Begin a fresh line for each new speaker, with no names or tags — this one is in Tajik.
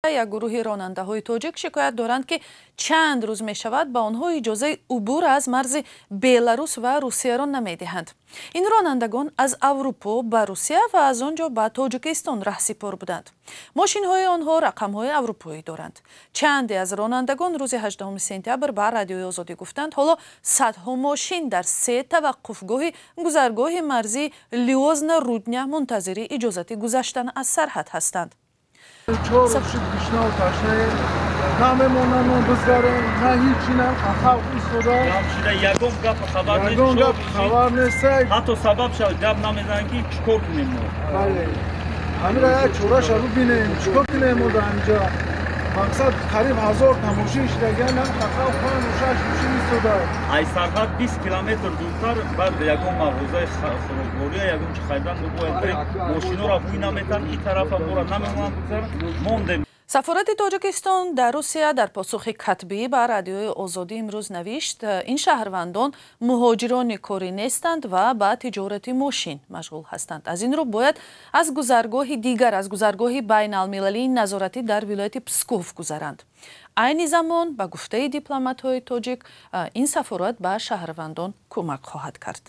Як гурӯҳи ронандаҳои тоҷик шикоят доранд, ки чанд рӯз мешавад, ба онҳо иҷозаи убур аз марзи Беларус ва Русияро намедиҳанд. Ин ронандагон аз Аврупо ба Русия ва аз он ҷо ба Тоҷикистон раҳсипор буданд. Мошинҳои онҳо рақамҳои аврупоӣ доранд. Чанде аз ронандагон рӯзи 18 сентябр ба Радиои Озодӣ гуфтанд, ҳоло садҳо мошин дар се таваққуфгоҳи гузаргоҳи марзии Лиозна Рудня мунтазири иҷозати гузаштан аз сарҳад ҳастанд.
Чор шуд, гушнаву ташнаем, на мемонанд мо бизгарем, на ҳичи, на халқ истода.
Ягон гап хабар.
Ягон гап хабар нест.
Ҳатто сабаб шавад, гап намезананд, ки чӣ кор кунем мо.
Бале, ҳамира як чораша бибинем, чӣ кор кунем мо дар ҳамиҷа. Мақсад, қариб 1000 та мошин шидагиан, халқ панҷу шаш мошин истода.
Ай сарҳад 20 километр дуртар, баъд ягон мағозаи хӯроквория, ягон чи харидан мо бояд барем. Мошинора ҳуй наметан, ин тарафа мора намемонанд бигзаранд, мондем.
Сафорати Тоҷикистон дар Русия дар посухи катбӣ ба Радиои Озодӣ имрӯз навишт, ин шаҳрвандон муҳоҷирони корӣ нестанд ва ба тиҷорати мошин машғул ҳастанд. Аз ин рӯ бояд аз гузаргоҳи дигар, аз гузаргоҳи байналмилалии назоратӣ дар вилояти Псков гузаранд. Айни замон, ба гуфтаи дипломатҳои тоҷик, ин сафорат ба шаҳрвандон кӯмак хоҳад кард.